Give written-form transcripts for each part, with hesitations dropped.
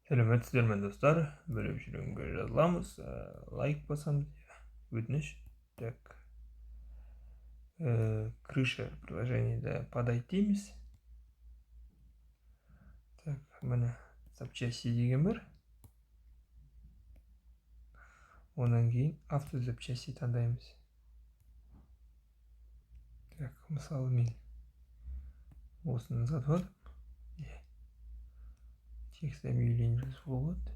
Сәлеметсіздер ме, достар? Біліп жүргенге жазыламыз, лайк басамыз, өтініш. Так, крыша приложениеде подать дейміз. Так, міне, запчасти деген бар. Одан кейін автозапчасти таңдаймыз. Так, мысалы, мен осыны сатып алдым. Текст объявление жазуға болады.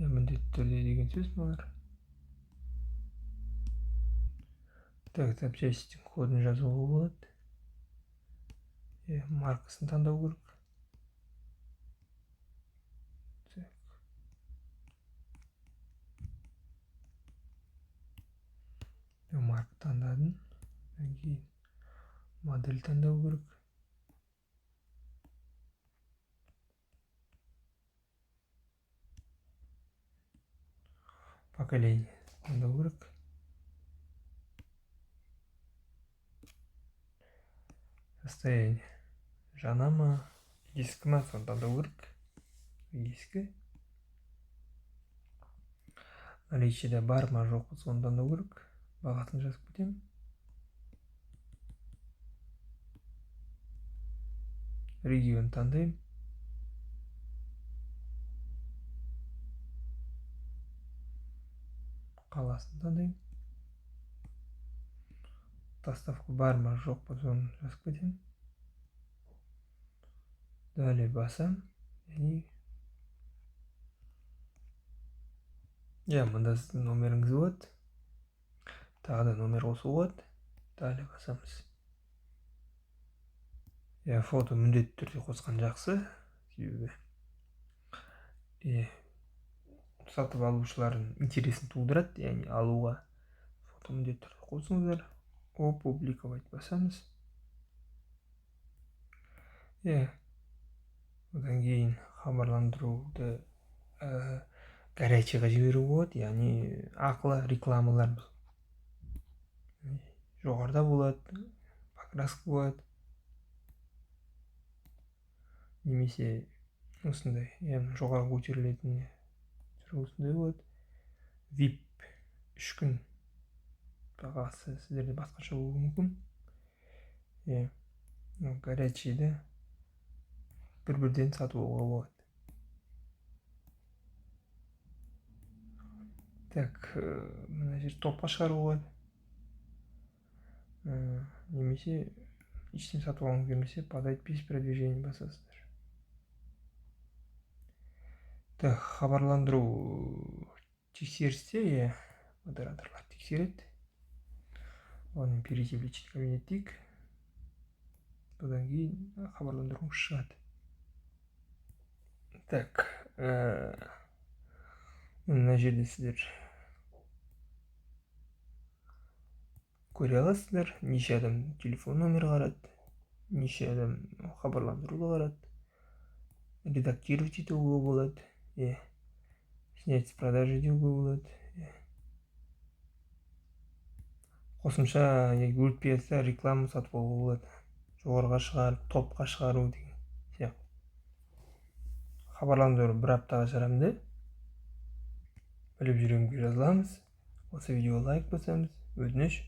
Иә, міндетті түрде деген сөз мыналар. Так, запчастьтің кодын жазуға болады. Иә, маркасын таңдау керек. Так, марка таңдадым. Одан кейін модель таңдау керек. Поколение таңдау керек. Состояние жаңа ма, ескі ма, соны таңдау керек. Ескі. Наличиеде бар ма, жоқ па, соны таңдау керек. Бағасын жазып кетемін. Регион таңдаймын. Қаласын таңдаймын. Доставка бар ма, жоқ па, соны жазып кетемін. Далее басам. Яғни, иә, мында сіздің номеріңіз болады. Тағы да номер қосуға болады. Далее басамыз. Иә, фото міндетті түрде қосқан жақсы, себебі иә, сатып алушылардың интересін тудырады, яғни алуға. Фото міндетті түрде қосыңыздар. Опубликовать басамыз. Иә, одан кейін хабарландыруды горячийға жіберуге болады, яғни ақылы рекламалар жоғарыда болады, покраска болады немесе осындай, яғни жоғары көтерілетін түрі осындай болады. VIP 3 күн, бағасы сіздерде басқаша болуы мүмкін. Иә, горячийді бір бірден сатып алуға болады. Так, мына жер топқа шығаруға болады. Немесе ештеңе сатып алғыңыз келмесе, подать без продвижения басасыздар. Так, хабарландыру тексерісте, иә, модераторлар тексереді. Одан перейти в личный кабинет дейік. Одан кейін хабарландыру шығады. Так, мына жерде сіздер көре аласыздар, неше адам телефон номері қарады, неше адам хабарландыруды қарады. Редактировать етуге болады, иә, снять с продажи деуге болады. Иә, қосымша өтпей жатса, реклама сатып алуға болады, жоғарыға шығарып, топқа шығару деген сияқты. Хабарландыру бір аптаға жарамды. Біліп жүргенге жазыламыз, осы видеоға лайк басамыз, өтініш.